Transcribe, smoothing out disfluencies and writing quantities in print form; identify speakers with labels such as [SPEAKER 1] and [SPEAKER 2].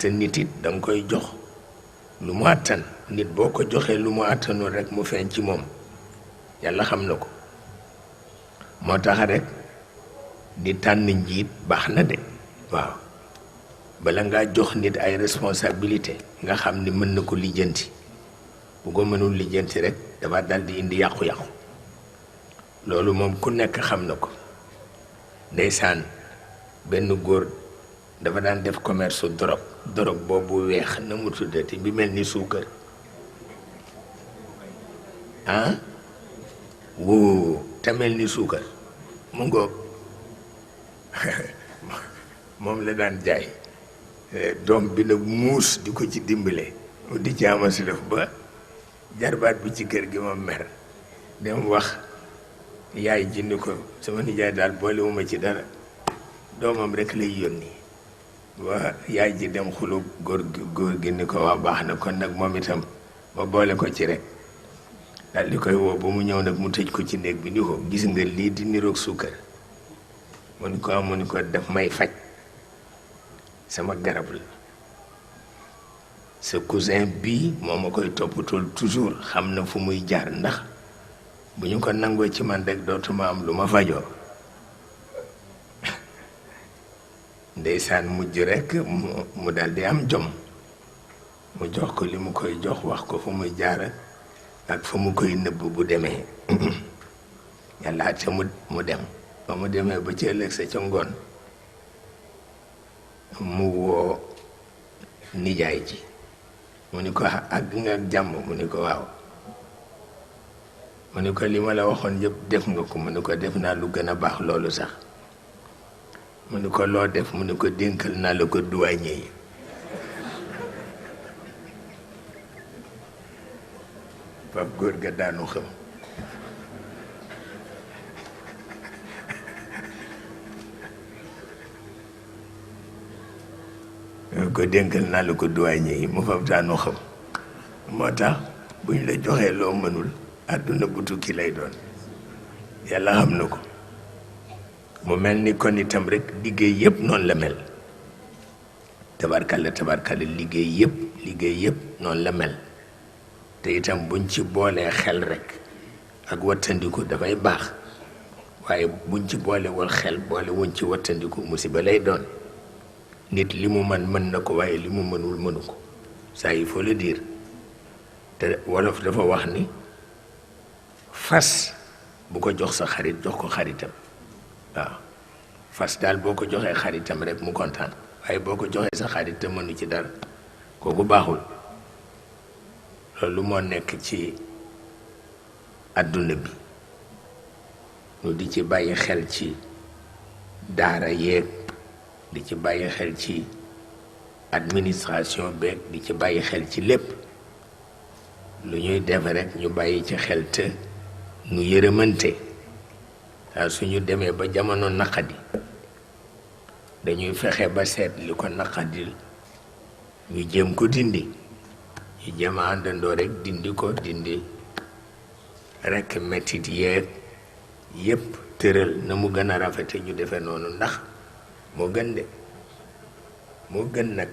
[SPEAKER 1] ndaxte nit it da nga koy jox lu mu àttan nit boo ko joxee lu mu àttanul rek mu feeñ ci moom yàlla xam na ko moo tax rek di tànn njiit baax na de waaw bala ngaa jox nit ay responsabilité nga xam ni mën na ko lijjanti bu ko mënul lijjanti rek dafa dal di indi yàqu-yàqu loolu moom ku nekk xam na ko ndeysaan benn góor dafa daan def commerce drogue boobu weex na mu tuddati bi mel ni suukar ah wóo te mel ni suukar mu ngoog moom la daan jaay doom bi nag muus di ko ci dimbale mu di ci ama si def ba jarbaat bi ci kër gi ma mer dem wax yaay ji ni ko sama nijaay daal boolewuma ci dara doomam rek lay yónni waa yaay ji dem xulu góor gi ni ko waa baax na kon nag moom itam ma boole ko ci rek daal di koy woo ba mu ñëw nag mu tëj ko ci néeg bi ni ko gis nga lii di niroog suukar mu ni ko def may faj sama garab la sa cousin bii moo ma koy toppatool toujours xam na fu muy jaar ndax bu ñu ko nangoo ci man rek dootuma am lu ma fajoo ndeysaan mujj rek mu dal di am jom mu jox ko li mu koy jox wax ko fu muy jaar ak fu mu koy nëbb bu demee yàlla te mu dem ba mu demee ba ci ëllëg sa ca ngoon mu woo nijaay ji mu ni ko àgg nga ak jàmm mu ni ko waaw mu ni ko li ma la waxoon yëpp def nga ko mu ni ko def naa lu gën a baax loolu sax mu ni ko loo def mu ni ko dénkal naa la ko douanier yi fab góor ga daanu xam ko dénkal naa la ko douanier yi mu fab daanu xam moo tax buñ la joxee loo mënul àdduna bu tukki lay doon yàlla xam na ko mu mel ni kon itam rek liggéey yëpp noonu la mel tabarkalla liggéey yëpp noonu la mel te itam buñ ci boolee xel rek ak wattandiku dafay baax waaye buñ ci boolewul xel boole wuñ ci wattandiku musiba lay doon nit li mu mën na ko waaye li mu mënul mënu ko ça il faut le dire te wolof dafa wax ni fas bu ko jox sa xarit jox ko xaritam waaw fas daal boo ko joxee xaritam rek mu kontaan waaye boo ko joxee sa xarit te mënu ci dara kooku baaxul loolu moo nekk ci àdduna bi ñu di ci bàyyi xel ci daara yeeg di ci bàyyi xel ci administration beeg di ci bàyyi xel ci lépp lu ñuy def rek ñu bàyyi ci xel te nu yërëmante saa suñu demee ba jamono naqadi dañuy fexe ba seet li ko naqadil ñu jéem ko dindi ñu jéem a àndandoo rek dindi rek mettit yeeg yépp tëral na mu gën a rafete ñu defe noonu ndax moo gën de moo gën nag